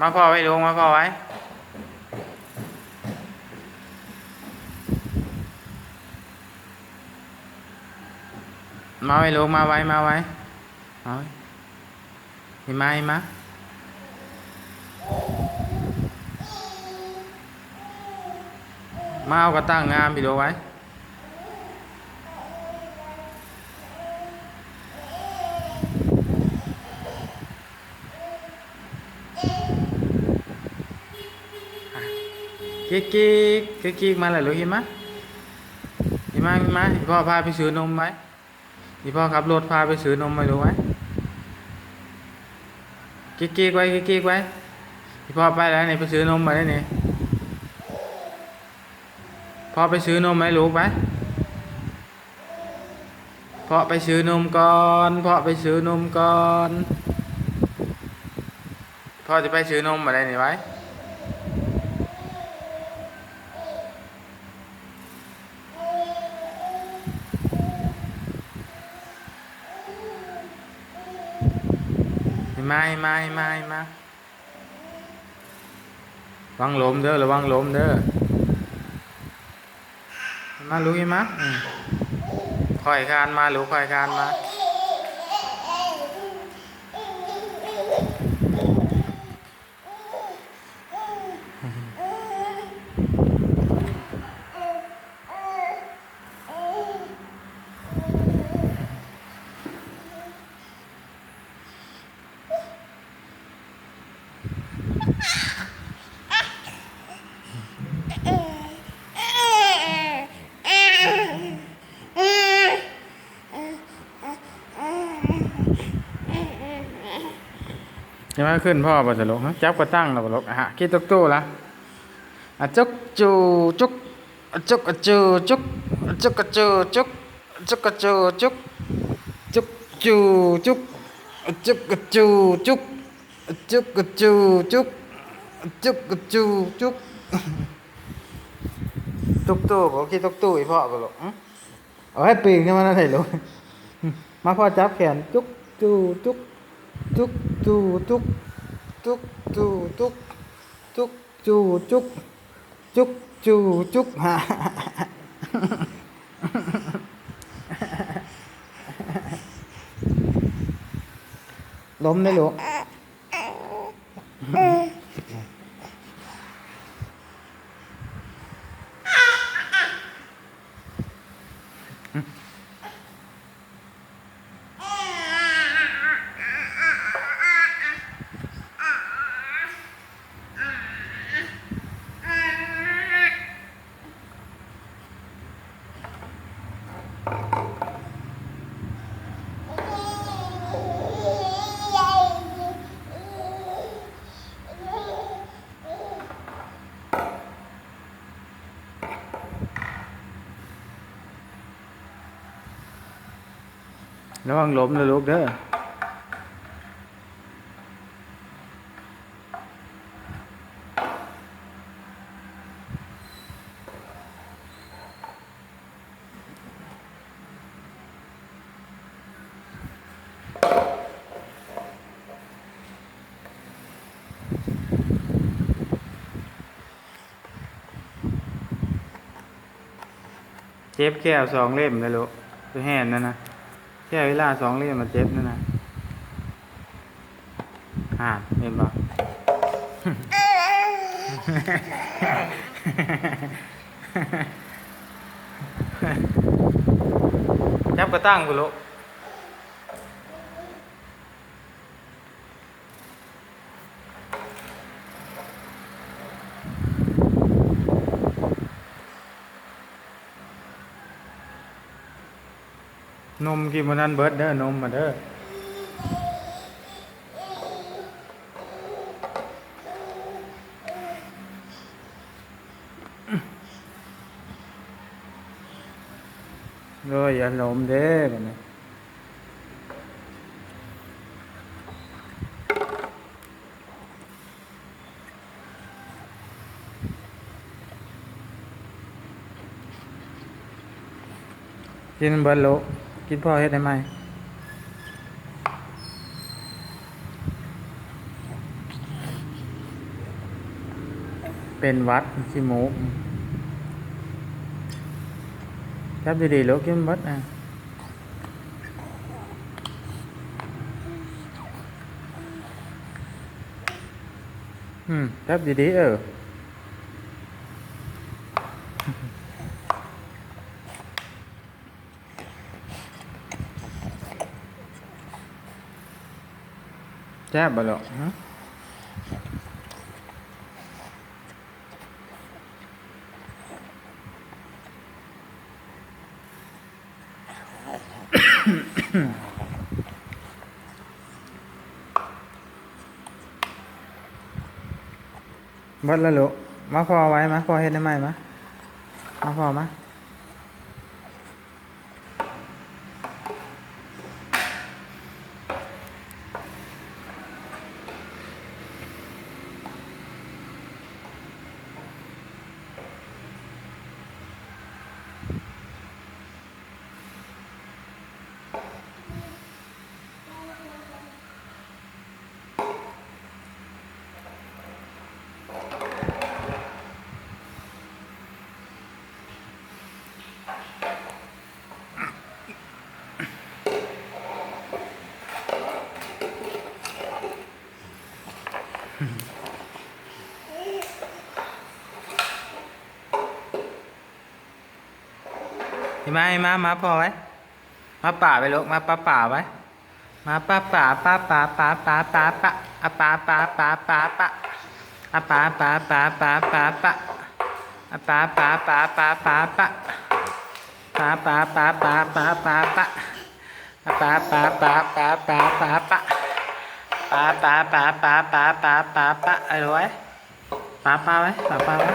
ມາພໍ່ໄວລູກ ມາພໍ່ໄວ ມາໄວລູກ ມາໄວ ມາໄວ ມາໄວ ເຫັນມາ ເຫັນມາ ມາເອົາກະຕັ້ງງາມ ພີ່ລູກໄວ. ກິກໆ ກິກໆ ມາແລ້ວລູກ ເຫັນມາ ເຫັນມາ ເຫັນມາ ອີ່ພໍ່ພາໄປຊື້ນົມໄວ້ ອີ່ພໍ່ຂັບລົດພາໄປຊື້ນົມໄວ້ລູກໄວ້ ກິກໆ ໄວ້ ກິກໆ ໄວ້ ອີ່ພໍ່ໄປແລ້ວນີ້ ໄປຊື້ນົມໄວ້ນີ້ ພໍ່ໄປຊື້ນົມໃຫ້ລູກໄປ. ພໍ່ໄປຊື້ນົມກ່ອນ ພໍ່ໄປຊື້ນົມກ່ອນ ພໍ່ຈະໄປຊື້ນົມ ມາໄດ້ນີ້ໄວ ມາ ມາ ມາ ມາ. ລະວັງລົ້ມເດີ ລະວັງລົ້ມເດີ ມາລູກ ມາ ອືມ ຄ່ອຍຄານມາລູກ ຄ່ອຍຄານມາ. ຈະມາຂຶ້ນພໍ່ບໍ່ສະລູກ ຮະ? ຈັບກະຕັ້ງລະບໍ່ລູກ ອະ ຂີ້ຕົກຕູ້ລະ ອະ ຈຸກ ຈູ ຈຸກ. ອະຈຸກອະຈູຈຸກ ອະຈຸກອະຈູຈຸກ ອະຈຸກອະຈູຈຸກ ຈຸກ ຈູ ຈຸກ ອະຈຸກອະຈູຈຸກ ອະຈຸກອະຈູຈຸກ ອະຈຸກອະຈູຈຸກ. ຕຸກຕູ້ບໍ່? ຂີ້ຕຸກຕູ້ອີ່ພໍ່ບໍ່ລູກ? ຫຶ? ເອົາໃຫ້ປີນຂຶ້ນມາແນວໃດລູກ? ມາພໍ່ຈັບແຂນ ຈຸກ ຈູ ຈຸກ ຈຸກ ຈູ ຈຸກ ຈຸກ ຈູ ຈຸກ ຈຸກ ຈູ ຈຸກ. ຈຸກ ຈູ ຈຸກ ລົ້ມເດ້ລູກ. ລະວັງລົ້ມເດີລູກເດີ. ເຈັບແຂ້ວສອງເຫຼັ້ມເດີລູກ ຄືແຮ່ນນັ້ນນະ ແຂ້ວອີ່ຫຼ້າສອງເຫຼັ້ມມັນເຈັບນັ້ນນະ. ຫັ້ນ ເຫັນບໍ່? ຈັບກະຕັ້ງພຸ້ນລູກ. ນົມກິນບໍ່ທັນເບິດເດີ ນົມມາເດີ. ໂອ້ຍ ຢ່າລົ້ມເດ້ບາດນີ້. ກິນມັນເບິດໂລະ ກິນພໍເຮັດໃຫ້ໃໝ່. ປັນຫວັດ ຂີ້ມູກ. ຈັບດີໆລູກ ກິນໝົດ ອາ ອືມ ຈັບດີໆ ເອີ. ແຊບບໍ່ລູກ? ຫື? ເບິດແລ້ວລູກ. ມາພໍ່ໄວ້ ມາ ພໍ່ເຮັດໃຫ້ໃໝ່ ມາ ມາ ພໍ່ມາ. ເຫັນໄໝ? ມາ ມາພໍ່ໄວ້ ມາປ້າໄວ້ລູກ ມາປ້າປ້າໄວ້ ມາປ້າປ້າ ປ້າປ້າ ປ້າປ້າ ປ້າປ້າ ອາ ປ້າປ້າ ປ້າປ້າ ປ້າ ອາ ປ້າປ້າ ປ້າປ້າ ປ້າປ້າ ອາ ປ້າປ້າ ປ້າປ້າ ປ້າປ້າ ປ້າປ້າ ປ້າປ້າ ປ້າປ້າ ປ້າ ອາ ປ້າປ້າ ປ້າປ້າ ປ້າປ້າ ປ້າປ້າ ປ້າປ້າ ປ້າປ້າ ປ້າປ້າ ປ້າປ້າ ເອົາໄວ້ ປ້າປ້າໄວ້ ປ້າປ້າໄວ້.